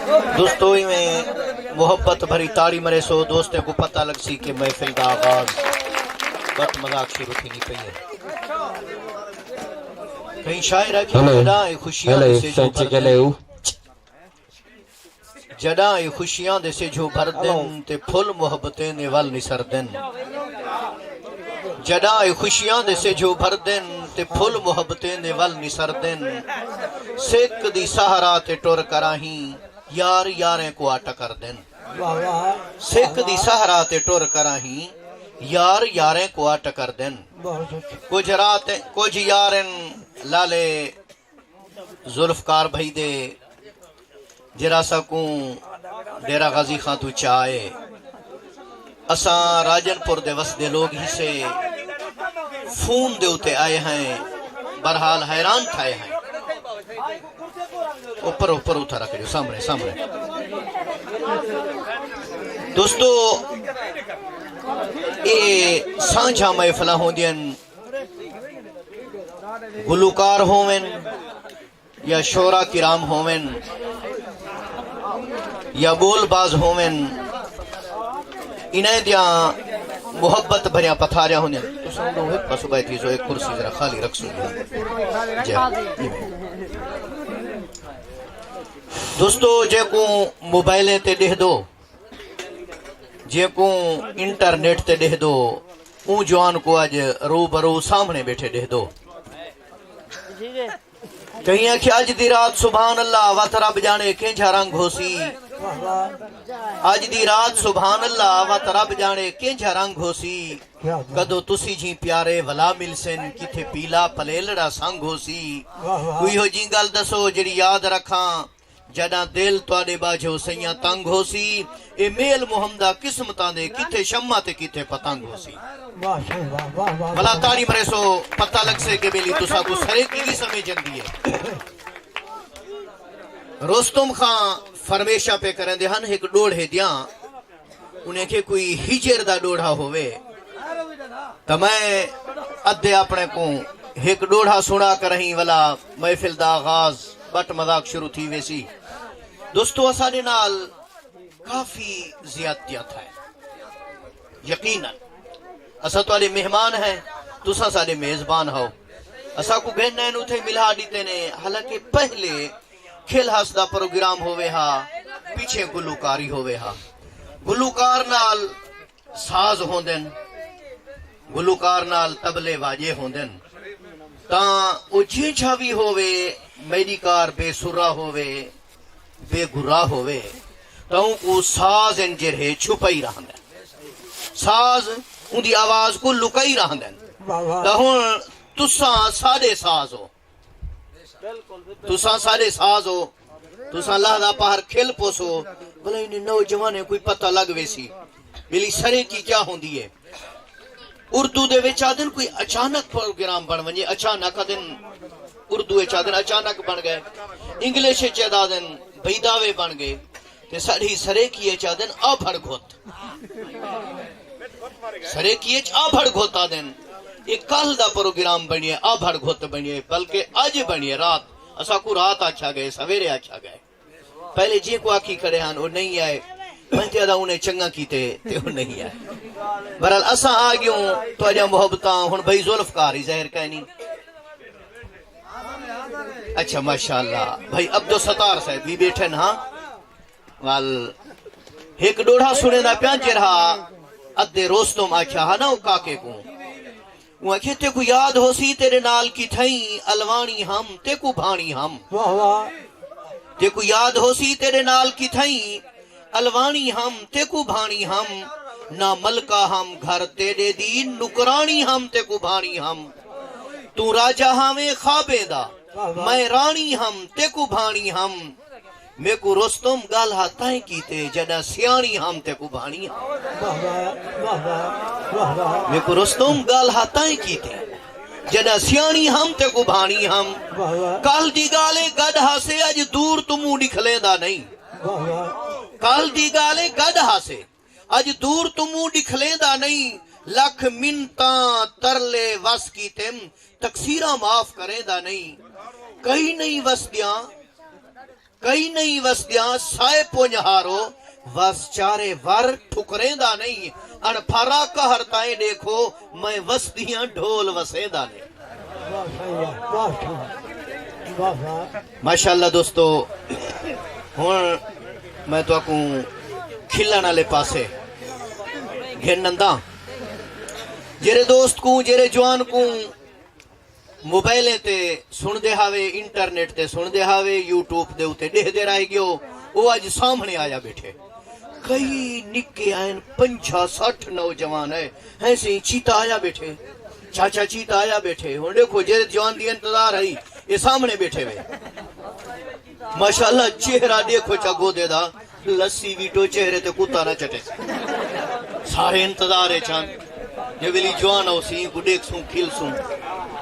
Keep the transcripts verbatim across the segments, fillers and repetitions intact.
دوستو، ایویں محبت بھری تاڑی مریسو، دوستیں کوں پتہ لڳسی کہ محفل دا آغاز بٹ مذاق شروع تھیندی پئی ہے۔ کہیں شاعر آکھیا، ہیلو، جݙاں اے خوشیاں ہیلو، دے سجھو سچ بھردن، ڳالھائو۔ جݙاں اے خوشیاں دے سجھو بھردن تے پھل محبتیں دے ول نسردن۔ جݙاں اے خوشیاں دے سجھو بھردن تے پھل محبتیں دے ول نسردن۔ سک دی سہرا تے ٹر کراہیں، یار یاریں کوں آ ٹکردن۔ واہ واہ۔ سک دی سہرا تے ٹر کراہیں، یار یاریں کوں آ ٹکردن۔ بہت اچھا۔ کجھ رات، کجھ یار ہن لالے ذوالفقار بھائی دے، جیڑھا اساکوں ڈیرہ غازی خان توں چا اے۔ اساں راجن پور دے وسدے لوگ ہیسے، فون دے اتے آئے ہیں، بہرحال حیران تھئے ہیں۔ اوپر، اوپر اتھا رکھ ݙیو، سامݨے، سامݨے۔ دوستو، اے سانجھاں محفلاں ہوندین، گلوکار ہوون یا شعراء کرام ہوون یا ٻول باز ہوون، انہیں دیاں محبت بھریاں پتھاریاں ہوندین۔ تساں ݙو ہک پاسو ٻہہ تھیسو، ہک کرسی ذرا خالی رکھسو۔ جی۔ دوستو، جیکوں موبائلیں تے ݙیہدو، جیکوں انٹرنیٹ تے ݙیہدو، اوں جوان کوں اڄ رو برو سامݨے ٻیٹھے ݙیہدو۔ کہیں آکھیا، اڄ دی رات سبحان اللہ، وت رب ڄاݨے کینجھا رنگ ہوسی۔ اڄ دی رات سبحان اللہ، وت رب ڄاݨے کینجھا رنگ ہوسی۔ کیا بات۔ کدوں تسی جھیں پیارے ولا ملسن، کتھے پیلا پلیلڑا سنگ ہوسی۔ واہ واہ۔ کوئی ہو جیں ڳالھ ݙسو جیڑھی یاد رکھاں، جݙاں دل تہاݙے ٻاجھو سئیاں تنگ ہوسی۔ اے میل محمدہ قسمتاں دے، کتھے شمع تے کتھے پتنگ ہوسی۔ واہ سئیں واہ، واہ واہ، ولا واہ۔ تاڑی مریسو، پتہ لڳسے کہ ٻیلی تساکوں سرائیکی وی سمجھ اندی ہے۔ رستم خان فرمیشاں پئے کریندے ہن ہک ݙوہڑے دیاں۔ انہیں آکھے کوئی ہجر دا ݙوہڑا ہووے تاں میں ادھے اپݨے کوں ہک ݙوہڑا سݨا کراہیں، ولا محفل دا آغاز، بٹ مذاق شروع تھی ویسی۔ دوستو، اساݙے نال کافی زیادتیاں تھئین۔ یقیناً اساں تہاݙے مہمان ہیں، تساں ساݙے میزبان ہاؤ۔ اساکوں گھن آئن، اتھے ملا ݙتے نے، حالانکہ پہلے کھل ہس دا پروگرام ہووے ہا، پچھے گلوکاری ہووے ہا۔ گلوکار نال ساز ہوندن، گلوکار نال طبلے واڄے ہوندن، تاں او جینجھا وی ہووے، میݙی کار بے سرا ہووے، بے گرا ہووے، تاں اونکوں ساز ہن جیڑھے چھپائی رہندن۔ ساز اوندی آواز کوں لکائی رہندن۔ واہ واہ۔ تاں ہݨ تساں ساݙے ساز ہو۔ تساں ساݙے ساز ہو، تساں لحظہ پہر کھل پوسو، بھلا انہیں نوجوانیں کوئی پتہ لڳ ویسی، ٻیلی سرائیکی کیا ہوندی ہے۔ اردو دے وچ آہدن کوئی اچانک پروگرام بݨ ونڄے، اچانک آہدن، اردو وچ آہدن اچانک بݨ ڳئے، انگلش وچ آہدن بھئی دعوے بݨ ڳئے، تے ساݙی سرائیکی وچ آہدن آبھڑ گھت۔ سرائیکی اچ آبھڑ گھت آہدن۔ اے کل دا پروگرام بݨیے، آبھڑ گھت بݨیے، بلکہ اڄ بݨیے رات۔ اساکوں رات آکھیا ڳئے، سویرے آکھیا ڳئے۔ پہلے جیں کوں آکھی کھڑے ہن، او نہیں آئے۔ میں تے آہدا انہیں چنڳا کیتے تے او نہیں آئے۔ بہرحال، اساں آ ڳیوں، تہاݙیاں محبتاں۔ ہݨ بھائی ذوالفقار ہی ظاہر کائنی۔ اچھا، ماشاءاللہ۔ بھائی عبدالستار صاحب وی ٻیٹھن ہاں۔ ول ہک ݙوہڑا سݨیندا پیاں، جیڑھا ادھے رستم آکھیا ہا نا او کاکے کوں۔ اوں آکھیا، تیکوں یاد ہوسی تیݙے نال کتھائیں الواݨی ہم، تیکوں بھاݨی ہم۔ واہ واہ۔ تیکوں یاد ہوسی تیݙے نال کتھائیں الواݨی ہم، تیکوں بھاݨی ہم۔ نہ ملکہ ہم گھر تیݙے دی نکراݨی ہم، تیکوں بھاݨی ہم۔ توں راجہ ہاویں خوابیں دا، واہ واہ۔ میں راݨی ہم، تیکوں بھاݨی ہم۔ میکوں رستم ڳالھا تائیں کیتے، جݙاں سیاݨی ہم تیکوں بھاݨی ہم۔ واہ واہ، واہ واہ، واہ واہ۔ میکوں رستم ڳالھا تائیں کیتے، جݙاں سیاݨی ہم تیکوں بھاݨی ہم۔ واہ واہ۔ کل دی ڳالھ اے گݙ ہاسے، اڄ دور توں منہ ݙکھلیندا نئیں۔ واہ واہ۔ کل دی ڳالھ اے گݙ ہاسے، اڄ دور توں منہ ݙکھلیندا نئیں۔ لکھ منتاں ترلے وس کیتم، تقصیراں معاف کریندا نئیں۔ کئی نئیں وسدیاں کئی نئیں وسدیاں سائے پونجھارو، وس چارے ور ٹھکریندا نئیں۔ اݨ پھرا قہر تائیں ݙیکھو، میں وسدیاں ڈھول وسیندا نئیں۔ واہ سائیں واہ، واہ سائیں، واہ واہ۔ ماشاءاللہ دوستو، ہݨ میں تہاکوں کھلݨ آلے پاسے گھن آنداں۔ جیرھے دوست کوں، جیرھے جوان کوں موبائلیں تے سݨدے ہاوے، انٹرنیٹ تے سݨدے ہاوے، یوٹیوب دے اتے ݙیہدے رہ ڳیو، او اڄ سامھݨے آیا ٻیٹھے۔ کئی نکے آئن، پنجاہ سٹھ نوجوان ہے، ہیں سئیں چیتا آیا ٻیٹھے، چاچا چیتا آیا ٻیٹھے۔ ہݨ ݙیکھو جیرھے جوان دی انتظار ہئی، اے سامھݨے ٻیٹھے وے۔ ماشاءاللہ چہرہ ݙیکھو چا گودے دا، لسی ویٹو چہرے تے کتا نہ چٹے۔ سارے انتظار اچ ہن جو ویلی جوان ہوسی، کوں ݙیکھسوں، کھلسوں۔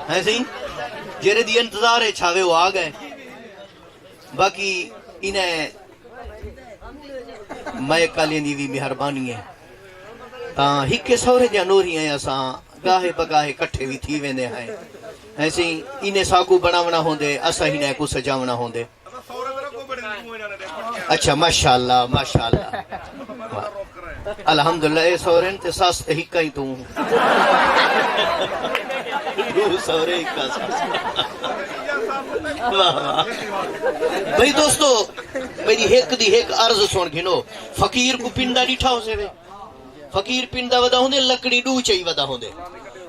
ہیں سئیں؟ جیرھے دی انتظار اچ ہاوے، او آ ڳئے۔ باقی انہیں مائیک آلیاں دی وی مہربانی ہے۔ تاں ہکے سورے دیاں نوریاں اساں گاہے بگاہے کٹھے وی تھی ویندے ہیں۔ ہیں سئیں؟ انہیں ساکوں بݨاوݨا ہوندے، اساں انہیں کوں سجاوݨا ہوندے۔ اچھا، ماشاءاللہ، ماشاءاللہ۔ واہ۔ الحمدللہ، اے سورن تے سس تے ہکا ہی توں۔ ݙو سورے ہکا سس۔ واہ، واہ۔ بھئی دوستو، میݙی ہک دی ہک عرض سݨ گھنو۔ فقیر کوں پندا ݙٹھا ہوسے وے؟ فقیر پندا ودا ہوندے، لکڑی ݙو چئی ودا ہوندے۔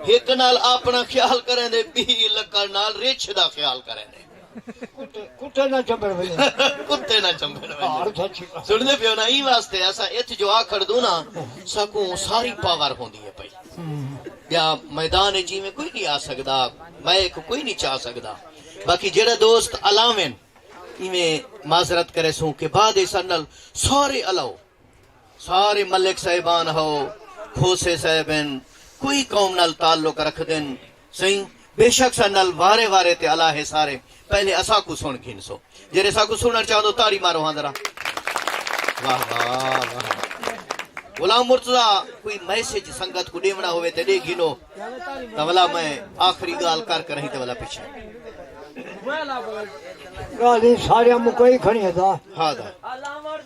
ہک نال اپݨا خیال کریندے، ٻئی لکڑ نال رچھ دا خیال کریندے۔ کتے، کتے نہ چمبڑ ویندے۔ کتے نہ چمبڑ ویندے۔ ہاں، سچی ڳالھ۔ سݨدے پیو نا، ایں واسطے اساں اتھ جو آ کھڑدوں نا، ساکوں ساری پاور ہوندی ہے پئی۔ ہوں۔ ٻیا میدان اچ ایویں کوئی نہیں آ سڳدا، مائیک کوئی نہیں چا سڳدا۔ باقی جیڑھا دوست الاون، ایویں معذرت کریسوں کہ بعد اساݙ نال سارے الاؤ۔ سارے ملک صاحبان ہو، کھوسے صاحب ہن، کوئی قوم نال تعلق رکھدن، سئیں؟ بے شک ساݙے نال وارے وارے تے الا ہے سارے۔ پہلے اساکوں سݨ گھنسو۔ جیڑھے ساکوں سݨݨ چاہندو تاڑی مارو ہاں ذرا۔ واہ واہ، واہ۔ غلام مرتضی کوئی میسج سنگت کوں ݙیوݨا ہووے تے ݙے گھنو۔ تاں ولا میں آخری ڳالھ کر کر رہی تے ولا پچھے۔ ڳالھیں ساریاں مکئی کھڑیاں دا۔ ہا دا۔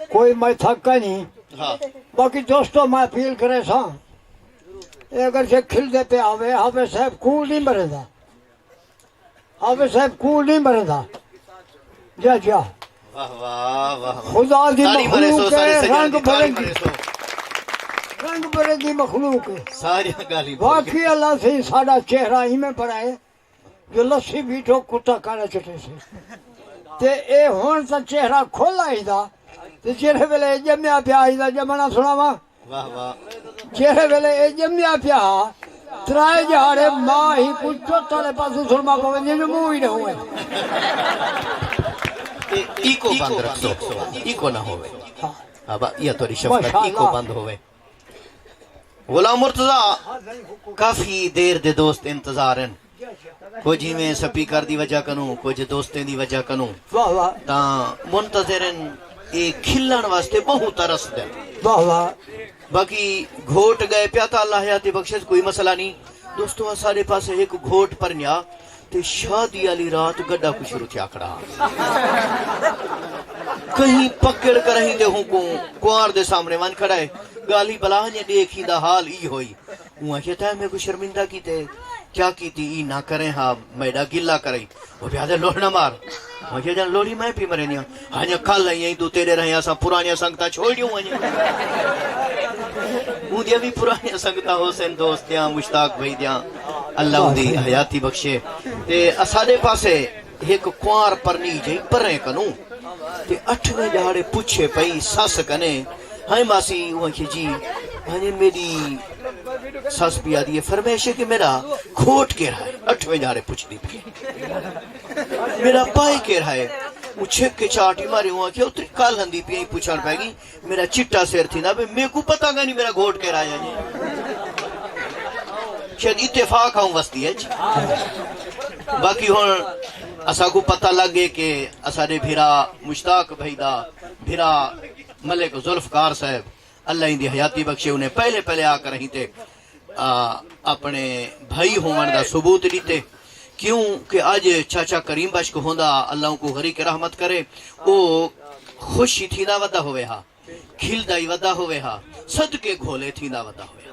کوئی میں تھک کائنی۔ ہا۔ باقی دوستو میں اپیل کریساں، اے اگر جے کھلدے پئے ہاوے، حافظ صاحب کوڑ نی مریندا۔ حافظ صاحب کوڑ نی مریندا۔ جا جا۔ واہ واہ واہ واہ۔ خدا دی مخلوق ہے، رنگ برنگی۔ رنگ برنگی مخلوق ہے۔ ساریاں ڳالھیں بھل ڳئے۔ واقعی اللہ سئیں ساݙا چہرہ ایویں بݨائے۔ جو لسی بیٹھو کتا کالا چٹے سے۔ تے اے ہن تاں چہرہ کھل آئیدا۔ تے جیڑھے ویلے اے ڄمیا پیا آئیدا ڄمݨا سݨاواں۔ واہ واہ۔ جیڑھے ویلے اے ڄمیا پیا ہا، ترائے جہاڑے ماں ہی کوں چت آلے پاسوں سرما پوے جیں جو منہ ہی نہ ہوئے۔ تے ایکو بند رکھسو، ایکو نہ ہوئے۔ ہاں۔ ہاں با، یہ تہاݙی شفقت، ایکو بند ہوئے۔ غلام مرتضی کافی دیر دے دوست انتظار ہن، کجھ ایویں سپیکر دی وجہ کنوں، کجھ دوستیں دی وجہ کنوں۔ واہ واہ۔ تاں منتظر ہن، اے کھلݨ واسطے ٻہوں ترسدن۔ واہ واہ۔ باقی گھوٹ ڳئے پیا تاں اللہ حیاتی بخشے، کوئی مسئلہ نی۔ دوستو، اساݙے پاسے ہک گھوٹ پرنیا تے شادی آلی رات گݙا کوں شروع تھیا کھڑا ہا۔ کہیں پکڑ کرہیں دے ہوں کوں کوار دے سامݨے ونڄ کھڑا ہے۔ ڳالھیں بلا ہنڄے ݙیکھیں دا حال ای ہوئی۔ اوں آکھیا، تیں میکوں شرمندہ کیتے، کیا کیتی، ایں نہ کریں ہا، میݙا گلہ کریں۔ او پیا آہدے، لوڑھ نہ مار۔ او آکھیا، جان لوڑھی میں پی مریندیاں۔ ہاں جان کل آئی ہیں، توں تیݙے رہیں اساں پراݨیاں سنگتاں چھوڑ ݙیوں آئیں۔ اوندیاں وی پراݨیاں سنگتاں ہوسن، دوستیاں، مشتاق بھائی دیاں، اللہ اوندی حیاتی بخشے۔ تے اساݙے پاسے ہک کوار پرنی جئی پریں کنوں۔ تے اٹھویں ݙہاڑے پچھے پئی سس کنے، ہائیں ماسی؟ اوں آکھیا جی۔ ہائیں میݙی سس پیا دی فرمائش ہے کہ میݙا گھوٹ کیڑھا ہے؟ اٹھویں ݙہاڑے پچھدی پئی ہے۔ میݙا پائے کیڑھا ہے؟ اوں چھک کے چاٹی ماری، اوں آکھیا اتری کل ہندی پئی پچھݨ پئے ڳئی۔ میݙا چٹا سر تھیندا پئے، میکوں پتہ کائنی میݙا گھوٹ کیڑھا ہے جی۔ شاید اتفاق ہاؤں وستی ہے جی۔ باقی ہݨ اساکوں پتہ لڳ ڳئے کہ اساݙے بھرا مشتاق بھائی دا بھرا ملک ذوالفقار صاحب، اللہ ایندی حیاتی بخشے، انہیں پہلے پہلے آ کر اہیں تے، آ، اپݨے بھائی ہووݨ دا ثبوت ݙتے۔ کیوں کہ اڄ چاچا کریم بخش ہوندا، اللہ اونکوں غریق رحمت کرے، او خوش ہی تھیندا ودا ہووے ہا، کھلدا ہی ودا ہووے ہا، صدقے گھولے تھیندا ودا ہووے ہا۔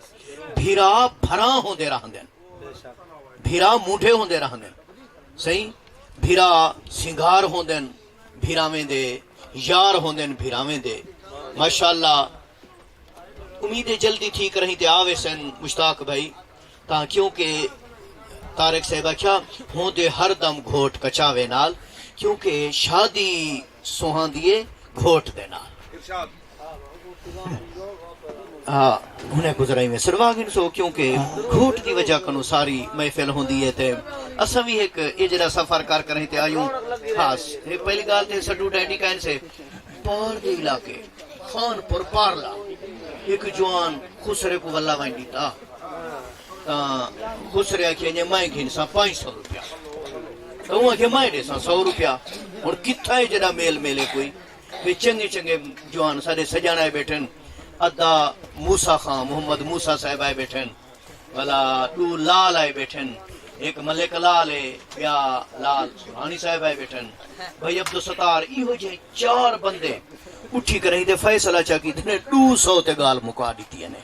بھرا بھرا ہوندے رہندن، بھرا مونڈھے ہوندے رہندن، سئیں، بھرا سنگھار ہوندن، بھراویں دے یار ہوندن، بھراویں دے۔ ماشاءاللہ، امید ہے جلدی تھی کرہیں تے آ ویسن مشتاق بھائی، تاں کیونکہ طارق صاحب آکھیا، ہوندے ہر دم گھوٹ کچاوے نال، کیونکہ شادی سوہاندی ہے گھوٹ دے نال۔ ہاں، ہنے گزرائی میں سروا گھن سو، کیونکہ گھوٹ دی وجہ کنوں ساری محفل ہوندی ہے۔ تے اساں وی ہک اے جڑا سفر کر کریں تے آیوں۔ ہاں، اے پہلی ڳالھ تے سڈو ڈیڈی کائن سے پار دے علاقے خان پور پارلا، ہک جوان خسرے کو ولہ ونج ݙتا، تاں خسرے آکھیا جے میں گھن ساں پنج سو روپیہ، تاں اوں آکھیا میں ݙیساں سو روپیہ۔ ہݨ کتھاں ہے جݙاں میل میلے کوئی، وچ چنڳے چنڳے جوان ساݙے سڄݨ آئے ٻیٹھن، ادا موسیٰ خان، محمد موسیٰ صاحب آئے ٻیٹھن، ولا ݙو لال آئے ٻیٹھن، ہک ملک لال ہے، ٻیا لال سبحانی صاحب آئے ٻیٹھن، بھائی عبدالستار، ایہو جہے چار بندے اٹھی کریں تے فیصلہ چا کیتے نے، ݙو سو تے ڳالھ مکا ݙتی نے۔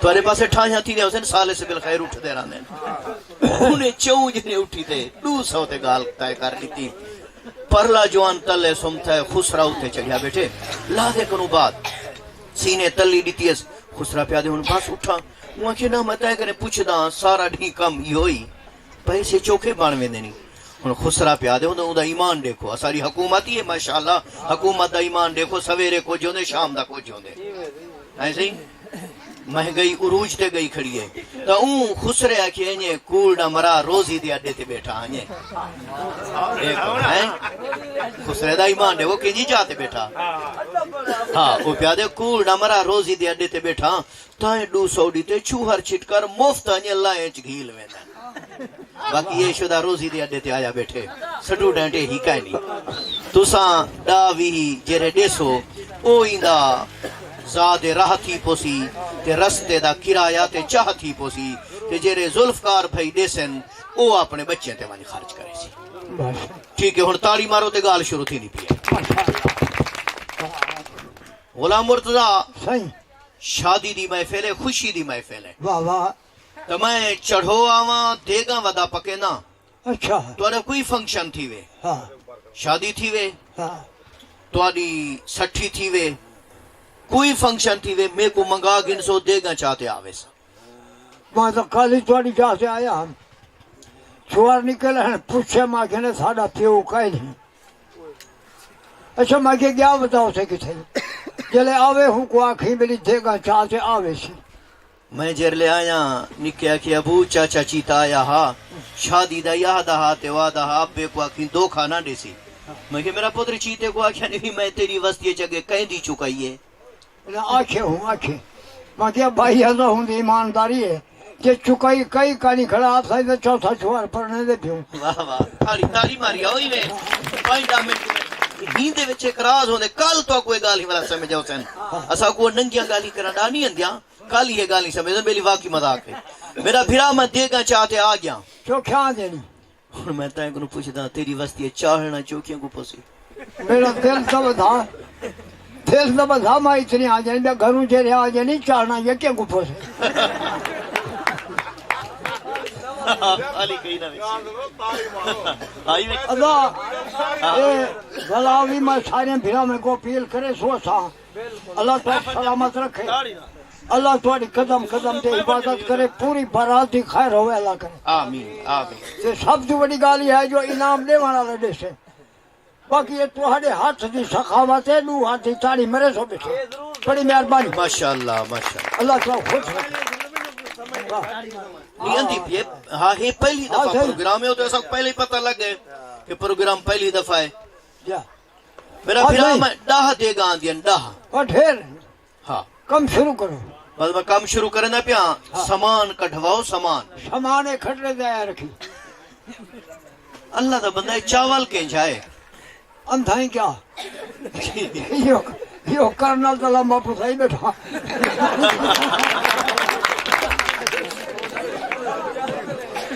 تہاݙے پاسے ٹھاہیاں تھیندیاں ہوسن، سالے سے بالخیر اٹھدے رہندے نے۔ انہیں چوں جنے اٹھی تے ݙو سو تے ڳالھ طے کر ݙتی۔ پرلا جوان تلے سمتھا ہے، خسرا اتے چڑھیا ٻیٹھے۔ لحظے کنوں بعد سینے تلی ݙتی اس، خسرا پیا دے ہݨ بس اٹھاں۔ اوں آکھیا نہ، میں تیں کنے پچھداں، سارا ݙینہہ کم ایہو ہی، پیسے چوکھے بݨ ویندے نی۔ ہݨ خسرا پیا دے، اوندا، اوندا ایمان ݙیکھو، اساݙی حکومت ہی ہے ماشاءاللہ، حکومت دا ایمان ݙیکھو، سویرے کجھ ہوندے، شام دا کجھ ہوندے۔ ہیں سئیں؟ مہنگائی عروج تے ڳئی کھڑی ہے۔ تاں اوں خسرے آکھیے، انجے کوڑ نہ مرا، روزی دے اݙے تے ٻیٹھا ہاں انجے۔ ݙیکھو، ہیں؟ خسرے دا ایمان ݙیکھو، کینجھی جاہ تے ٻیٹھا۔ ہاں، او پیا دے، کوڑ نہ مرا، روزی دے اݙے تے ٻیٹھا، تائیں ݙو سو ݙتے، چھوہر چھٹکر مفت انجے لائیں اچ گھیل ویندن۔ باقی اے شدا روزی دے اݙے تے آیا ٻیٹھے، سٹوڈنٹ اے ہی کائنی۔ تساں ݙاہ ویہہ جیرھے ݙیسو، او ایندا زاد راہ تھی پوسی، تے رستے دا کرایہ تے چاہ تھی پوسی، تے جیرھے ذوالفقار بھائی ݙیسن، او اپݨے ٻچیاں تے ونڄ خرچ کریسی۔ بس۔ ٹھیک ہے، ہݨ تاڑی مارو تے ڳالھ شروع تھیندی پئی ہے۔ غلام مرتضی، سائیں۔ شادی دی محفل ہے، خوشی دی محفل ہے۔ واہ واہ۔ تاں میں چڑھو آواں، دیگاں ودا پکینداں۔ اچھا۔ تہاݙا کوئی فنکشن تھیوے، ہاں۔ شادی تھیوے، ہاں۔ تہاݙی سٹھی تھیوے، کوئی فنکشن تھیوے، میکوں منگا گھنسو، دیگاں چا تے آ ویساں۔ میں تاں کل ہی تہاݙی جاہ تے آیا ہم۔ چھوہر نکل ہن، پچھے میں آکھیا نے ساݙا پیو کائے نہیں۔ اچھا، میں آکھیا ڳیا ودا اتھے کتھے؟ جلے آوے ہوں کو آکھیں میݙی دیگاں چا تے آ ویسی۔ میں جیرھلے آیاں، نکے آکھیے، ابو، چاچا چیتا آیا ہا، شادی دا یاد ہا تے وعدہ ہا، ابے کوں آکھیں دھوکا نہ ݙیسی۔ میں کہیا، میرا پتر چیتے کوں آکھیا نہیں، میں تیݙی وستی اچ اڳے کہیں دی چکائی ہے؟ انہاں آکھے ہوں، آکھے۔ میں کہیا، بھائی، اللہ ہوندی ایمانداری ہے، جے چکائی کئی کائنی کھڑا، آپ سائیں دا چوتھا چھوہر پرݨے دے پیوں۔ واہ واہ، تاڑی، تاڑی ماری آؤ ایویں۔ پنج ݙاہ منٹ میں۔ ہیندے وچ ہک راز ہوندے، کل تہاکوں اے ڳالھ ہی والا سمجھ آؤ سن۔ اساکوں ننگیاں ڳالھیں کرݨ ݙا نہیں آندیاں۔ کل ایہ ڳالھ نہیں سمجھدا، میݙی واقعی مذاق ہے۔ میݙا بھرا، میں دیگاں چا تے آ ڳیاں۔ چوکھیاں آندیاں نی۔ ہݨ میں تیں کنوں پچھداں، تیݙی وستی اچ چاہݨاں چوکھیاں کوں پوسی؟ میݙا دل تاں ٻدھا، دل تاں ٻدھا، میں اتنی آ ڄاندی، گھروں جیڑھے آ ڄاندی، چاہݨاں یکیاں کوں پوسی۔ علی کہیں نہ ویسی۔ آئی ویسی۔ اللہ، اے بھلا وی میں سارے بھراواں کوں اپیل کرے سو اساں۔ اللہ تہاکوں سلامت رکھے۔ اللہ تہاݙی قدم قدم تے حفاظت کرے، پوری بارات دی خیر ہووے، اللہ کرے۔ آمین، آمین۔ تے سب توں وݙی ڳالھ ایہ ہے جو انعام ݙیوݨ والا ݙیسے۔ باقی اے تہاݙے ہتھ دی سخاوت ہے، ݙو ہتھ دی تاڑی مرے سو ٻیٹھے۔ بڑی مہربانی۔ ماشاءاللہ، ماشاءاللہ۔ اللہ تہاکوں خوش رکھے۔ واہ۔ نہیں آندی پئی ہے۔ ہاں، ہے پہلی ہاں، دفعہ صحیح۔ پروگرام ہے، او تے اساکوں پہلے ہی پتہ لڳ ڳئے کہ پروگرام پہلی دفعہ ہے۔ جا۔ میݙا ہاں، بھرا، صحیح۔ میں ݙاہ دیگاں آندیاں، ݙاہ۔ او ڈھیر۔ ہاں۔ کم شروع کرو۔ بس میں کم شروع کریندا پیاں۔ ہاں۔ سامان کڈھواؤ، سامان۔ سامان اے کھٹڑے تے آیا رکھی۔ اللہ دا بندہ، اے چاول کینجھا ہے؟ اندھا ہی کیا؟ ایہو، ایہو کرن نال تاں لمبا پسائی ٻیٹھا۔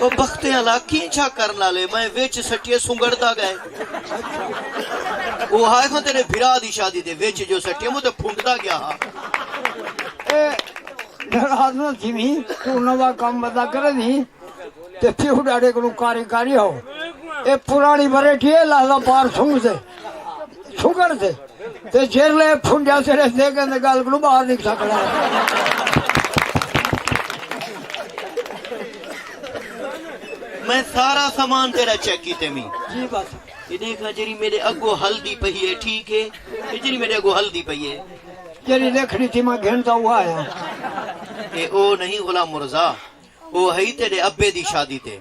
او بختے آلا کیں چھا کرن آلے، میں وچ سٹیے سنگڑدا ڳئے۔ او ہائے خاں تیݙے بھرا دی شادی دے وچ جو سٹیے موں تے پھنڈدا ڳیا ہا۔ اے ناراض نہ تھیویں، توں نواں کم ودا کریندیں تے پیو ݙاݙے کولوں قاری قاری ہو۔ اے پراݨی ورائٹی ہے، لہذا بار سنگدے سنگڑدے تے جیرلے پھنڈیا تیݙے دے ڳئے تے ڳل کولوں ٻاہر نکسا کھڑا ہے۔ میں سارا سامان تیݙا چیک کیتے می۔ جی بس۔ اے ݙیکھا جیڑھی میݙے اڳوں ہلدی پئی ہے، ٹھیک ہے؟ اے جیڑھی میݙے اڳوں ہلدی پئی ہے۔ جیڑھی لکھݨی تھی میں گھن تاں اوہا آیا۔ اے او نہیں غلام مرزا، او ہئی تیݙے ابے دی شادی تے۔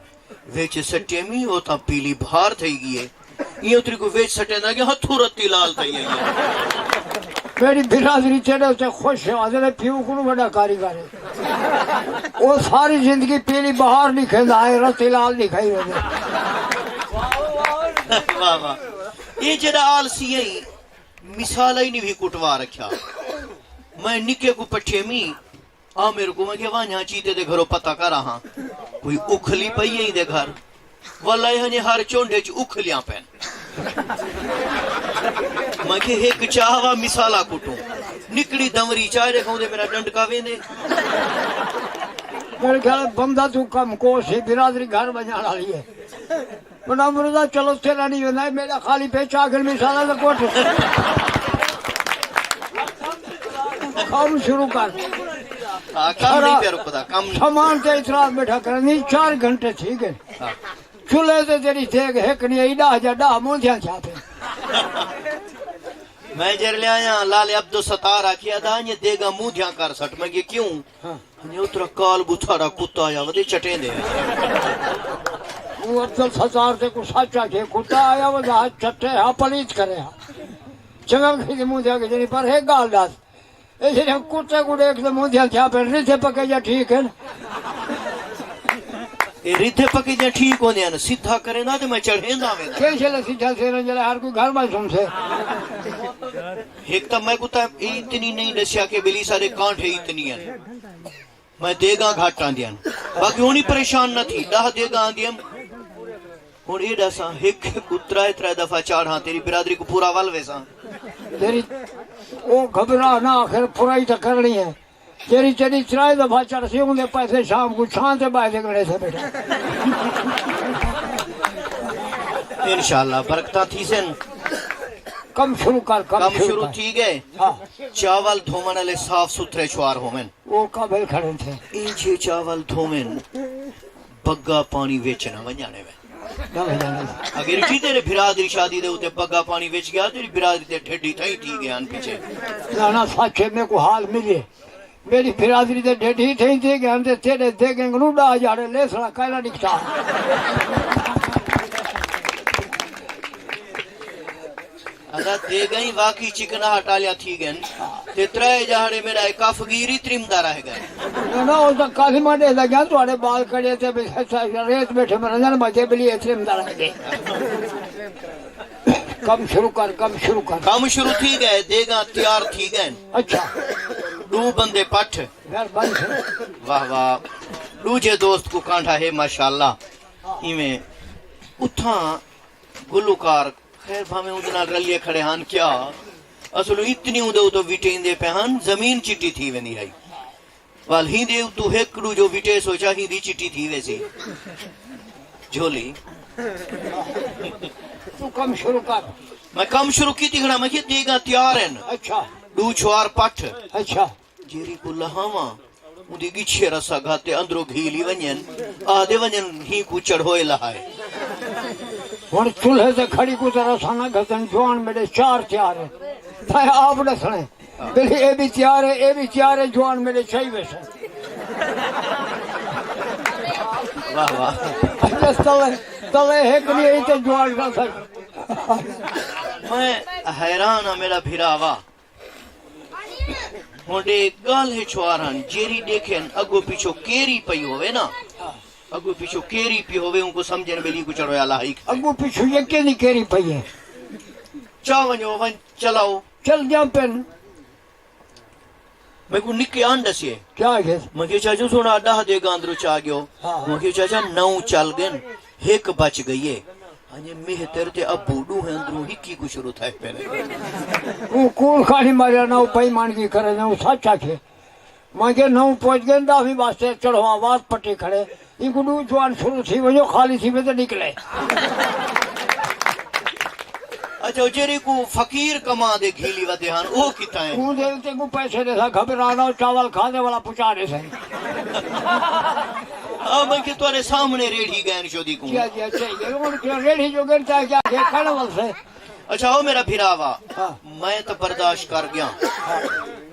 وچ سٹیمی او تاں پیلی بہار تھئی ڳئی ہے۔ ایں اتری کوں وچ سٹیندا کہ ہتھوں رتی لال تھئی آئی ہے۔ میݙی برادری تیݙے اتے خوش ہے، آہدے پیو کولوں وݙا کاریگر ہے۔ او ساری زندگی پیلی بہار ݙکھیندا ہے، رتی لال ݙکھائی ویندے۔ واہ واہ۔ اے جیڑھا آلسی ہے، مثال ہی نہیں بھی کٹوا رکھیا۔ میں نکے کوں پٹھے می، آ میرے کوں میں کہ ونڄ ہاں چیتے دے گھروں پتہ کر آہاں۔ کوئی اکھلی پئی ہے ایندے گھر۔ واللہ ہنجے ہر چنڈ اچ اکھلیاں پین۔ میں کہ ہک چاہ وا مثالا کٹوں۔ نکڑی دنوری چاہ ݙیکھاؤں دے میرا ڈنڈکا ویندے۔ میرے خیال بندہ توں کم کوس ہی، برادری گھر ونڄݨ آلی ہے۔ بڑا مردا چلو تیرا نہیں ہونا، میرا خالی پیچ آخر میں سارا تو کوٹ۔ کم شروع کر۔ ہاں، کم نہیں پیا رکدا، کم نہیں۔ سامان تے اعتراض بیٹھا کرنی، چار گھنٹے تھی ڳئے۔ چولہے تے تیری دیگ ہک نہیں آئی، ݙاہ جا ݙاہ موندیاں تھیا پئے۔ میں جیرلے آیاں، لالے عبدالستار آکھیا، ادا انڄے دیگاں موندیاں کر سٹ۔ میں کہ کیوں؟ ہاں۔ انڄے اترا کال ٻوتھاڑا کتا آیا ودے چٹیندے۔ اوں عبدالستار تے کوں سچ آکھے، کتا آیا ودا چٹے ہا، پلیت کرے ہا۔ چنڳا کھیدی موندیاں کہ جنی، پر ہک ڳالھ ݙس، اے جیڑھے کتے کوں ݙیکھ تے موندیاں تھیا پئن، ردھے پکے جا ٹھیک ہن؟ اے ردھے پکے جا ٹھیک ہوندے ہن، سدھا کریندا تے میں چڑھیندا ویندا۔ کئی شے لے سدھا سیرن جلے ہر کوئی گھر بھر سن سے۔ ہک تاں میں کوں تاں اتنی نہیں ݙسیا کہ ٻلی سارے کانٹھے اتنی ہن۔ میں دیگاں گھٹ آندیاں ہن۔ باقی ہݨ ہی پریشان نہ تھی، ݙاہ دیگاں آندیاں۔ ہݨ اے ݙساں، ہک ہک کوں ترائے ترائے دفعہ چاڑھاں، تیری برادری کوں پورا ول ویساں۔ تیری او گھبرا نہ، آخر پرائی تاں کرݨی ہے۔ تیری تیݙی ترائے دفعہ چڑھسی، اوندے پیسے شام کوں چھاں تے ٻاہہ تے گھڑے سے بیٹھا۔ انشاءاللہ برکتاں تھیسن۔ کم شروع کر، کم کم شروع شروع کر۔ تھی ڳئے۔ ہاں۔ چاول دھووݨ آلے صاف ستھرے شوار ہوون۔ او قابل کھڑے تھے۔ ایں جھے چاول دھوون، بگا پاݨی وچ نہ ونڄاݨے وے۔ نہ ونڄاݨے وے۔ اگر ٹھی تیرے بھرا دی شادی دے اتے بگا پاݨی وچ ڳیا، تیری برادری دے ڈھڈی تھئی تھی ڳئے ہن پچھے۔ نہ نہ، سچ ہے، میکوں حال ملے۔ میݙی برادری دے ڈھڈی تھئی تھی ڳئے ہن تے تیݙے دیگیں کنوں ݙاہ جاڑے لیسڑا کائنا ݙکھتا۔ ادا دیگاں ہی واقعی چکناہٹ آلیاں تھی ڳئن تے ترائے جہاڑے میݙا اے کف گیر ہی ترمدا رہ ڳئے۔ نہ نہ، او تاں کالما ݙیہدا ڳیا، تہاݙے ٻال کڑے تے ریت ٻیٹھے مرندن، میں تے ٻلی اے ترمدا رہ ڳئے۔ کم شروع کر، کم شروع کر۔ کم شروع تھی ڳئے، دیگاں تیار تھی ڳئن۔ اچھا۔ ݙو بندے پٹھ۔ مہربانی سئیں۔ واہ واہ۔ ݙوجھے دوست کوں کانڈھا ہے ماشاءاللہ۔ ایویں اتھاں گلوکار خیر بھاویں اوندے نال رلیے کھڑے ہن کیا؟ اصلوں اتنی اوندے اتوں وٹیندے پئے ہن، زمین چٹی تھی ویندی ہئی۔ ول ہیندے اتوں ہک ݙوجھو وٹے سوچا ہیندی چٹی تھی ویسی۔ جھولی۔ توں کم شروع کر۔ میں کم شروع کیتی کھڑا، میں کیا دیگاں تیار ہن۔ اچھا۔ ݙو چھوار پٹھ۔ اچھا۔ جیڑھی کوں لہاواں، اوندی ڳچھے رسا گھت تے اندروں گھیلی ونڄن، آہدے ونڄن ہی کوں چڑھوئے لہائے۔ ہݨ چولہے تے کھڑی کوں تے رسا نہ گھتن، جوان میݙے چار تیار ہے۔ میں آپ ݙسݨے۔ بلے اے بھی تیار ہے، اے بھی تیار ہے، جوان میݙے چائی ویسن۔ واہ واہ۔ بس تلے، تلے ہک ݙینہہ تے جوان رسا۔ میں حیران ہاں میݙا بھراوا۔ ہݨ اے ڳالھ ہے چھوار ہن، جیڑھی ݙیکھن اڳوں پچھوں کیری پئی ہووے نا، اڳوں پچھوں کیری پئی ہووے، اونکوں سمجھن ٻلی کوں چڑھویا لاہی کھڑے۔ اڳوں پچھوں یکے دی کیری پئی ہے۔ چا ونڄو، ونڄ چلاؤ۔ چل ڄاں پن۔ میکوں نکے آن ݙسیے۔ کیا آکھیس؟ میں کہیا، چاچو سوہݨا، ݙاہ دیگاں اندروں چا ڳیو۔ ہاں۔ میں کہیا، چاچا، نو چل ڳن، ہک بچ ڳئی ہے۔ ہنجے مہتر تے ابو ݙوہیں اندروں ہکی کوں شروع تھئے پئے نے۔ اوں کوڑ کاڑھی ماریا نہ، او بے ایمانگی کرے نے، او سچ آکھے۔ میں کہیا، نو پہنچ ڳئے، ݙاہویں واسطے چڑھو آواز پٹی کھڑے۔ اینکوں ݙو جوان شروع تھی ونڄو، خالی تھیوے تے نکلے۔ اچھا، او جیڑھی کوں فقیر کما دے گھیلی ودے ہن، او کتھاں ہے؟ اوں دے اتے کوں پیسے ݙیساں، گھبرا نہ، چاول کھادے والا پچا ݙیساں۔ آ، میں کہ تہاݙے سامݨے ریڑھی ڳئن شودی کوں۔ جی، جی، اچھا، یہ ہن کیا ریڑھی جو ڳن چاہے کیا کہ کھڑا ولسے۔ اچھا، او میرا بھرا وا، ہاں۔ میں تاں برداشت کر ڳیاں۔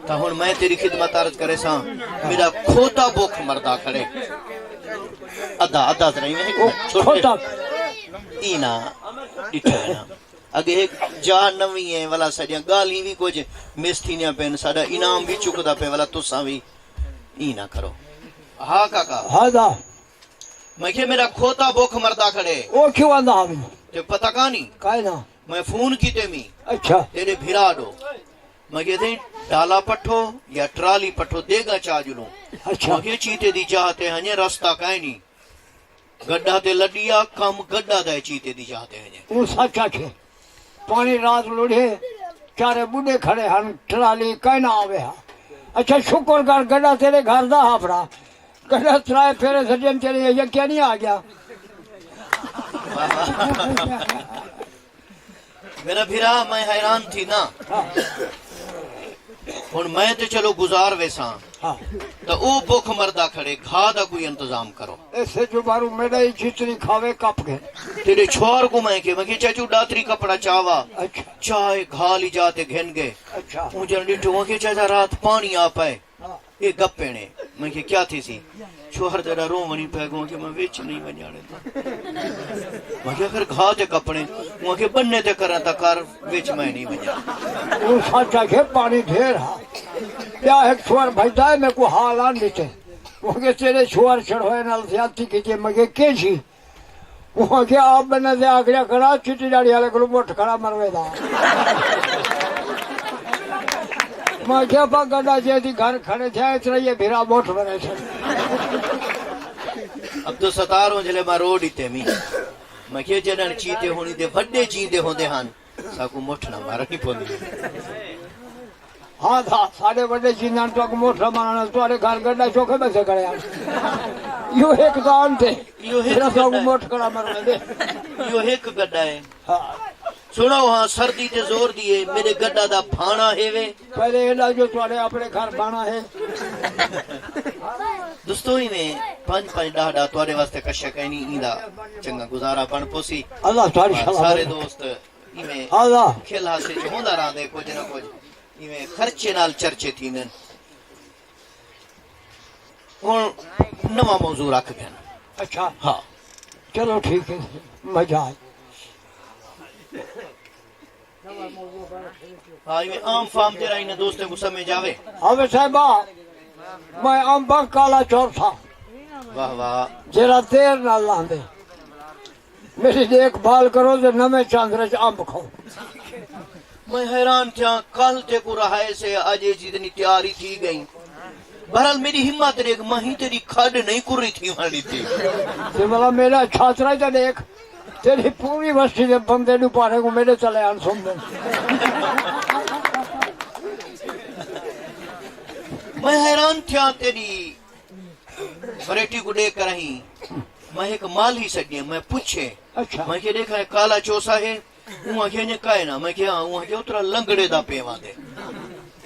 تاں ہݨ میں تیݙی خدمت عرض کریساں، میݙا کھوتا بکھ مردا کھڑے۔ ادھا، ادھا ذرا ایویں او چھوٹے۔ کھوتا۔ ایں نہ ݙٹھا ہے نا۔ اڳے ہک جا نویں ہے، ولا ساݙیاں ڳالھیں وی کجھ مس تھیندیاں پئن، ساݙا انعام وی چکدا پئے، ولا تساں وی ایں نہ کرو۔ ہا کاکا۔ ہا دا۔ میں کہیا، میݙا کھوتا بکھ مردا کھڑے۔ او کیوں آندا ہا وی؟ تے پتہ کائنی۔ کائے نہ۔ میں فون کیتے می۔ اچھا۔ تیݙے بھرا ݙو۔ میں کہیا، سئیں، ڈالا پٹھو یا ٹرالی پٹھو، دیگاں چا ڄلوں۔ اچھا۔ میں کہیا، چیتے دی جاہ تے ہنجے رستہ کائنی۔ گݙا تے لݙیا، کم گݙا دا ہے، چیتے دی جاہ تے ہنجے۔ او سچ آکھے۔ پاݨی رات لڑھے، چارے ٻڈھے کھڑے ہن، ٹرالی کائنا آوے ہا۔ اچھا، شکر کر، گݙا تیݙے گھر دا ہا بھرا۔ گݙا ترائے پھیرے سڄݨ تیݙے یکیا نہیں آ ڳیا۔ میݙا بھرا، میں حیران تھینداں۔ ہاں۔ ہݨ میں تے چلو گزار ویساں۔ ہاں۔ تاں او بکھ مردا کھڑے، گھا دا کوئی انتظام کرو۔ اے سجو بارو میݙا ہی جتنی کھاوے کپ گھن۔ تیݙے چھوہر کوں میں کہیا، میں کہیا، چاچو ݙاتری کپڑا چاوا۔ اچھا۔ چائے گھا لی جا تے گھن ڳئے۔ اچھا۔ اوں جݨ ݙٹھو، میں کہیا، چاچا رات پاݨی آ پئے۔ ہاں۔ اے گپے نے۔ میں کہیا، کیا تھیسی؟ چھوہر تیݙا رووݨی پئے ڳئے کہ میں وچ نہیں ونڄݨ ݙیندا۔ میں کہیا، آخر گھا تے کپڑے۔ اوں آکھیا، ٻنے تے کراں تاں کر، وچ میں نہیں ونڄݨ۔ او سچ آکھے، پاݨی ڈھیر ہا۔ ٻیا ہک چھوہر بھڄدا ہے، میکوں حال آن ݙتے۔ اوں آکھے، تیݙے چھوہر چھڑوائے نال زیادتی کیتی۔ میں کہیا، کیجھی؟ اوں آکھیا، آپ بندے تے آکھیا کھڑا، چٹی ݙاڑھی والے کولوں مٹھ کھڑا مروے دا۔ میں آکھیا، پا گݙا جے دی گھر کھڑے تھیا، اتنا یہ بھرا مٹھ بنے تھے۔ عبدالستار اونجھلے ماں رو ݙتے می۔ میں آکھیا، جݙݨ چیتے ہوݨی دے وݙے جیندے ہوندے ہن، ساکوں مٹھ نہ مارݨی پوندی۔ ہا دا، ساݙے وݙے جیندے ہن، تہاکوں مٹھ نہ مارݨا، تہاݙے گھر گݙا چوکھے ٻیٹھے کھڑے ہن۔ ایہو ہک دان تے، ایہو ہک جیڑھا تہاکوں گݙا ہے۔ مٹھ کھڑا مرویندے۔ ایہو ہک گݙا ہے۔ ہا۔ سݨو ہاں، سردی تے زور دی ہے، میݙے گݙا دا بھاݨا ہیوے۔ پہلے ایݙا جو تہاݙے اپݨے گھر بھاݨا ہے۔ دوستو، ایویں پنج پنج ݙاہ ݙاہ تہاݙے واسطے کشا کائنی، ایندا چنڳا گزارا بݨ پوسی۔ اللہ تہاݙی سلامت۔ سارے دوست ایویں اللہ۔ کھل ہاسے چ ہوندا رہندے، کجھ نہ کجھ ایویں خرچے نال چرچے تھیندن۔ ہݨ نواں موضوع رکھ ڳئن۔ اچھا۔ ہا۔ چلو ٹھیک ہے، مزہ آئے۔ ہا، ایویں عام فام جیڑھا انہیں دوستیں کوں سمجھ آوے۔ آوے صاحبہ، میں امب کالا چور تھا۔ واہ واہ۔ جیڑھا دیر نال لاندے۔ میݙی ݙیکھ بھال کرو تے نویں چاندر اچ امب کھاؤ۔ میں حیران تھیاں، کل تیکوں رہائے سے، اڄ اے جتنی تیاری تھی ڳئی۔ بہرحال، میݙی ہمت ݙیکھ، میں ہی تیݙی کھݙ نہیں کری تھی وݨ ݙتی۔ تے بھلا میݙا چھاترا تے ݙیکھ، تیݙی پوری وستی دے بندے ݙو پارے کوں میݙے تلے آن سمدن۔ میں حیران تھیاں تیݙی وریٹی کوں ݙیکھ کراہیں۔ میں ہک مالہی سݙیاں، میں پچھے۔ اچھا۔ میں کہیا، ݙیکھاں، اے کالا چوسا ہے؟ اوں آکھیا، اڄ کائے نہ۔ میں کہیا، ہاں۔ اوں آکھیا، اترا لنگڑے دا پیوند ہے۔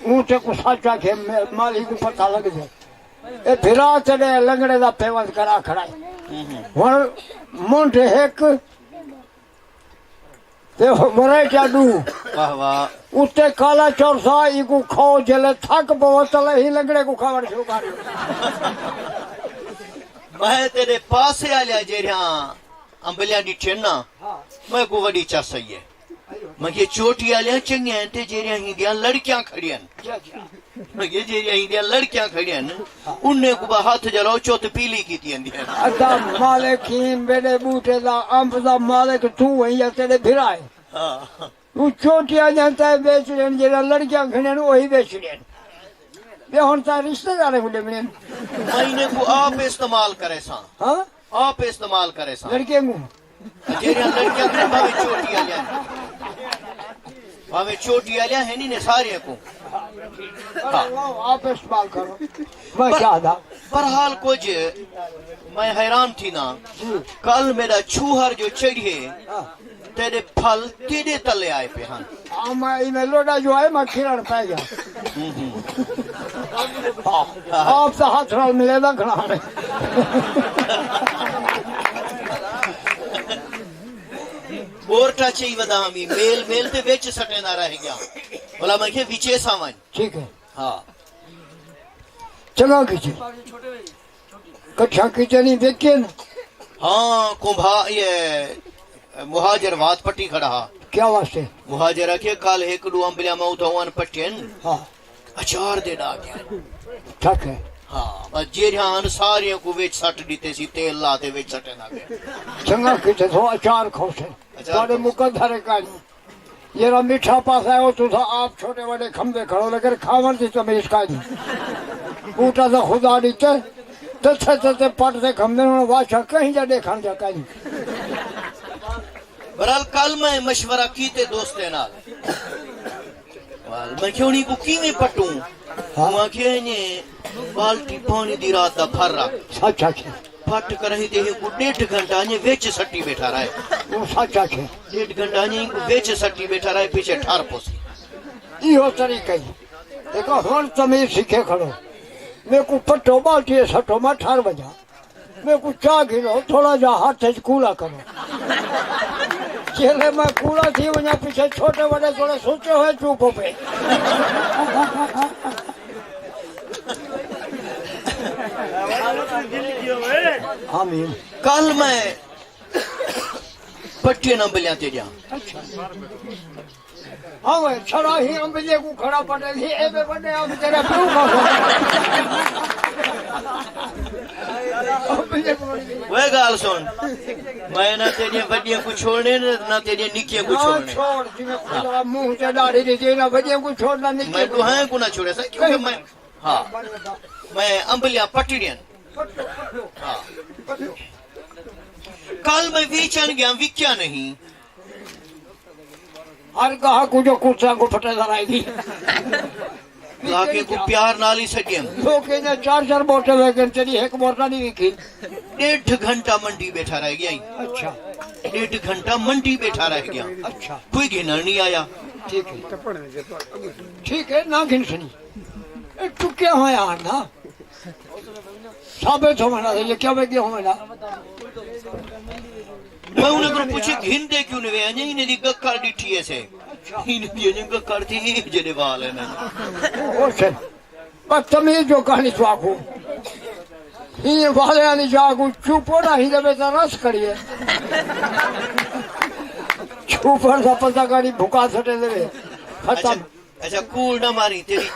اوں تیکوں سچ آکھے، مے-، مالہی کوں پتہ لڳ ڳئے۔ اے بھرا تیݙے لنگڑے دا پیوند کرا کھڑا ہے۔ ہوں ہوں۔ ہݨ منڈھ ہک تے ورائٹیاں ݙو۔ واہ واہ۔ اتے کالا چور سا، ایکوں کھاؤ، جلے تھک پوو، تلے ہی لنگڑے کوں کھاوݨ شروع کر ݙیو۔ میں تیݙے پاسے آلیاں جیڑھیاں امبلیاں ݙٹھن نا، ہاں۔ میکوں وݙی چس آئی ہے۔ میں کہیا، چوٹی آلیاں چنڳیاں ہن تے جیڑھیاں ہیندیاں لڑکیاں کھڑیاں ہن۔ اچھا، اچھا۔ میں کہیا، جیڑھیاں ہیندیاں لڑکیاں کھڑیاں ہن، ہاں۔ انہیں کوں بس ہتھ جلاؤ، چت پیلی کیتی ویندی ہے۔ ادا مالک ہی میݙے ٻوٹے دا، امب دا مالک توں ہیں یا تیݙے بھرا ہے؟ ہاں۔ توں چوٹیاں جاں تے ویچ ݙین، جیڑھیاں لڑکیاں کھڑیاں ہن، اوہی ویچ ݙین۔ ٻیا ہݨ تاں رشتے داریں کوں ݙیوݨے۔ میں انہیں کوں آپ استعمال کریساں۔ ہاں؟ آپ استعمال کریساں۔ لڑکیاں کوں؟ جیڑھیاں لڑکیاں کوں بھاویں چوٹی آلیاں، بھاویں چوٹی آلیاں ہن، انہیں ساریاں کوں۔ ہاں۔ آپ استعمال کرو۔ میں پر-، چاہدا۔ بہرحال کجھ میں حیران تھینداں۔ جی۔ کل میݙا چھوہر جو چڑھیے، ہاں۔ تیݙے پھل تیݙے تلے آئے پئے ہن۔ ہاں، میں ایویں لوڈا جو آئے، میں کھیݙݨ پئے ڳیا۔ ہوں ہوں۔ ہاں، آپ تاں ہتھ نال ملے دا کھڑا ہے۔ بورٹا چئی ودا ہمی، میل میل تے وچ سٹیندا رہ ڳیا۔ بھلا میں کہے وچے ساں ونڄ۔ ٹھیک ہے۔ ہاں۔ چنڳا کیتے۔ کٹھا کیتے نہیں وکے نا۔ ہاں، کمبھا، یہ مہاجر وات پٹی کھڑا ہا۔ کیا واسطے؟ مہاجر آکھے، "کل ہک ݙو امبلیاں میں اتھاں پٹین۔ ہاں۔ اچار دے ݙا ڳیا۔" ٹھیک ہے۔ ہاں، بس جیڑھیاں ہن ساریاں کوں وچ سٹ ݙتے سی، تیل لا تے وچ سٹیندا پیا۔ چنڳا کیتے سو اچار کھوسے۔ اچار تہاݙے کھوسے۔ مقدر ہے کائنی۔ جیڑھا میٹھا پاسا ہے، او تساں آپ چھوٹے وݙے کھمدے کھڑو، لیکن کھاوݨ دی تمیز کائنی۔ بوٹا تاں خدا ݙتے، تتھے تتھے پٹ تے کھمدے، ہݨ واشا کہیں جا ݙیکھݨ جا کائنی۔ بہرحال، کل میں مشورہ کیتے دوستیں نال۔ میں کہیو انہیں کوں کیویں پٹوں؟ ہاں۔ میں آکھیا انہیں بالٹی پاݨی دی رات دا بھر رکھ۔ سچ آکھیا۔ پٹ کراہیں تے ہی کوں ݙیڈھ گھنٹہ انہیں وچ سٹی ٻیٹھا رہے۔ او سچ آکھیا۔ ݙیڈھ گھنٹہ انہیں کوں وچ سٹی ٻیٹھا رہے، پچھے ٹھر پوسی۔ ایہو طریقہ ہی۔ ݙیکھو ہݨ تمیز سکھے کھڑو۔ میکوں پٹو بالٹی سٹو، میں ٹھر وڄاں۔ میکوں چا گھنو، تھوڑا جا ہتھ اچ کولا کرو۔ جیلے میں کولا تھی ونڄاں، پچھے چھوٹے وݙے تھوڑے سوچے ہوئے چپ پئے۔ آمین۔ کل میں پٹیاں امبلیاں تے ڄاں۔ ہاں وے، چھڑا ہی امبلے کوں کھڑا پٹے سی، اے وے وݙے امب تیرے پیو کھاوے۔ امبلے کوں وݙے۔ وے ڳالھ سُݨ، میں نہ تیݙیاں وݙیاں کوں چھوڑݨے، نہ تیݙیاں نکیاں کوں نہ چھوڑݨے۔ چھوڑ، جیویں خدا منہ تے ݙاڑھی ݙتی، نہ وݙیاں کوں چھوڑ، نہ نکیاں کوں۔ میں ݙوہائیں کوں نہ چھوڑے سا، کیونکہ میں، ہاں، میں امبلیاں پٹڑیاں۔ ہاں۔ کل میں ویچݨ ڳیا، وکیا نہیں۔ ہر گاہک کوں جو کرسیاں کوں پھٹے ذرا دی۔ گاہکیں کوں پیار نال ہی سݙیم۔ لوکیں دے چار چار بورٹے ویکھن، تیݙی ہک بورٹا نہیں وکی۔ ݙیڈھ گھنٹہ منڈی ٻیٹھا رہ ڳیا۔ اچھا۔ ݙیڈھ گھنٹہ منڈی ٻیٹھا رہ ڳیا۔ اچھا۔ کوئی گھنݨ نہیں آیا۔ ٹھیک ہے۔ ٹھیک ہے، نہ گھن سنی۔ اے ٹکیا ہویا آندا۔ ثابت ہووݨ آلا، یہ کیا وے ڳیا ہووݨ آلا؟ میں انہیں کوں پچھے گھندے کیوں نہیں وے، انہیں دی گکڑ ݙٹھی ہے سے۔ انہیں دی انہیں گکڑ تھی، جیڑھے وال ہیں نا۔ او سر، بدتمیز جو کہانی تو آکھو۔ ہی والے آنی جا کو چوپو نہ ہی دے بیٹا رس کھڑی ہے۔ چوپڑ دا پتہ کاری بھکا سٹے دے۔ ختم۔ اچھا۔ اچھا، کوڑ نہ ماری، تیݙی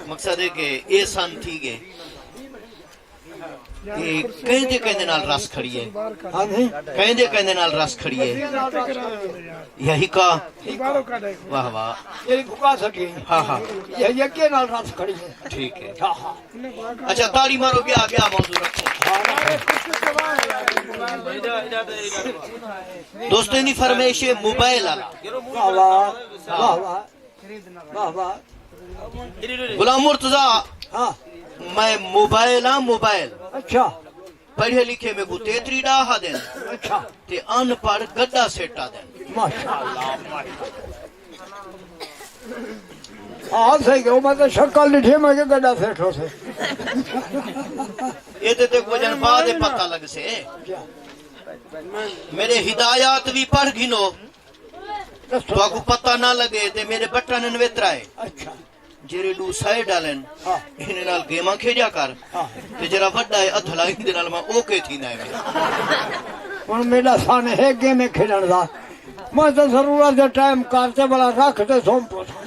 مقصد ہے کہ اے سن تھی ڳئے۔ اے کہیں دے کہیں دے نال رس کھڑی ہے۔ ہاں جی۔ کہیں دے کہیں دے نال رس کھڑی ہے۔ یا ہکا۔ واہ واہ۔ تیݙی بھکا سٹی۔ ہاں ہاں۔ یا یکے نال رس کھڑی ہے۔ ٹھیک ہے۔ ہاں ہاں۔ اچھا، تاڑی مارو، ٻیا، ٻیا موضوع رکھو۔ دوستیں دی فرمائش ہے موبائل والا۔ واہ واہ۔ واہ واہ۔ واہ واہ۔ غلام مرتضی، ہاں۔ میں موبائل ہاں، موبائل۔ اچھا۔ پڑھے لکھے میکوں تیتری ݙا ہا دین۔ اچھا۔ تے ان پڑھ گݙا سیٹا دین۔ ماشاءاللہ، ماشاءاللہ۔ ہاں، صحیح کہو، میں تو شکل ݙٹھی، میں کہ گݙا سیٹو سے۔ اے تے، تے کجھ بعد پتہ لگ سے۔ کیا؟ میݙے ہدایات بھی پڑھ گھنو۔ تہاکوں پتہ نہ لڳے تے میݙے بٹن ہن وے ترائے۔ اچھا۔ جیڑھے ݙو سائیڈ آلے ہن، ہاں۔ انہیں نال گیماں کھیݙیا کر۔ ہاں۔ تے جیڑھا وݙا ہے ادھلا، ایندے نال میں اوکے تھیندا ہے۔ ہݨ میݙا سن ہے گیمیں کھیݙݨ دا۔ میں تاں ضرورت دے ٹائم کر تے بلا رکھ تے سم پوساں۔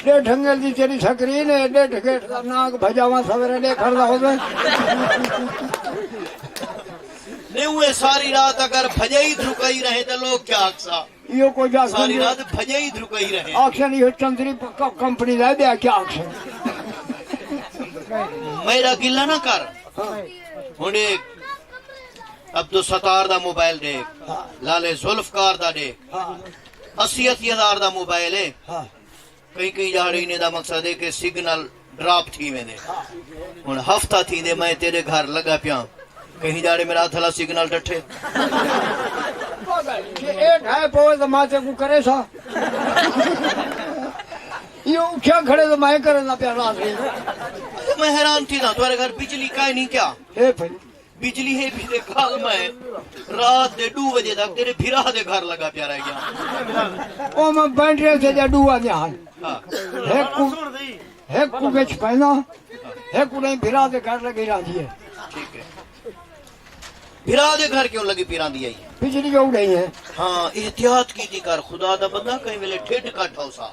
ݙیڈھ انگل دی تیݙی سکرین ہے، ݙیڈھ گیٹ دا نانگ بھڄاواں سویرے ݙیکھݨ دا ہووے۔ نہیں، اوہ ساری رات اگر بھڄائی دھرکائی رہے تاں لوک کیا آکھسا؟ ایہو کجھ آکھن ساری رات بھڄے ہی دھرکائی رہے۔ آکھن ایہو چندری پ-، ک-، کمپنی دا ٻیا کیا آکھن؟ میرا گلہ نہ کر۔ ہݨ ݙیکھ، عبدالستار دا موبائل ݙیکھ، ہاں۔ لالے ذوالفقار دا ݙیکھ۔ ہاں۔ اسی اسی ہزار دا موبائل ہے۔ ہاں۔ کئی کئی ڄاڑے انہیں دا مقصد ہے کہ سگنل ڈراپ تھی ویندے۔ ہݨ ہفتہ تھیندے میں تیݙے گھر لڳا پیاں، کہیں ڄاڑے میرا ہتھ والا سگنل ڈٹھے۔ جے اے ڈھائے پوے تو میں تیکوں کرے سا۔ ایہو اٹھیا کھڑے تو میں کرے نہ پیا راضی۔ میں حیران تھی تھا، تمہارے گھر بجلی کا ہے نہیں کیا؟ اے بھائی۔ بجلی ہے بھی تے کل میں رات دے ݙو وجے تک تیرے بھرا دے گھر لڳا پیا رہ ڳیا۔ او میں بینٹری سے جا ݙو آ ڳیا ہاں۔ ہاں۔ ہک کوں، ہک کوں وچ پیندا، ہک کوں نہیں بھرا دے گھر لڳی رہندی ہے۔ ٹھیک ہے۔ بھرا دے گھر کیوں لڳی پئی رہندی ہے؟ بجلی جو نہیں ہے۔ ہاں، احتیاط کیتی کر، خدا دا بندہ کہیں ویلے ڈھڈ کٹ ہو سا۔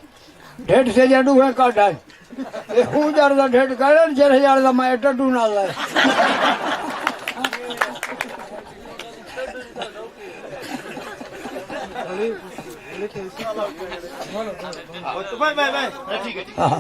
ڈھڈ سے جا ݙو ہے کٹ آئے۔ اے ہوں جڑ دا ڈھڈ کر، جڑ جڑ دا میں ٹڈو نال لائے۔ بھائی، بھائی، بھائی۔ ہاں۔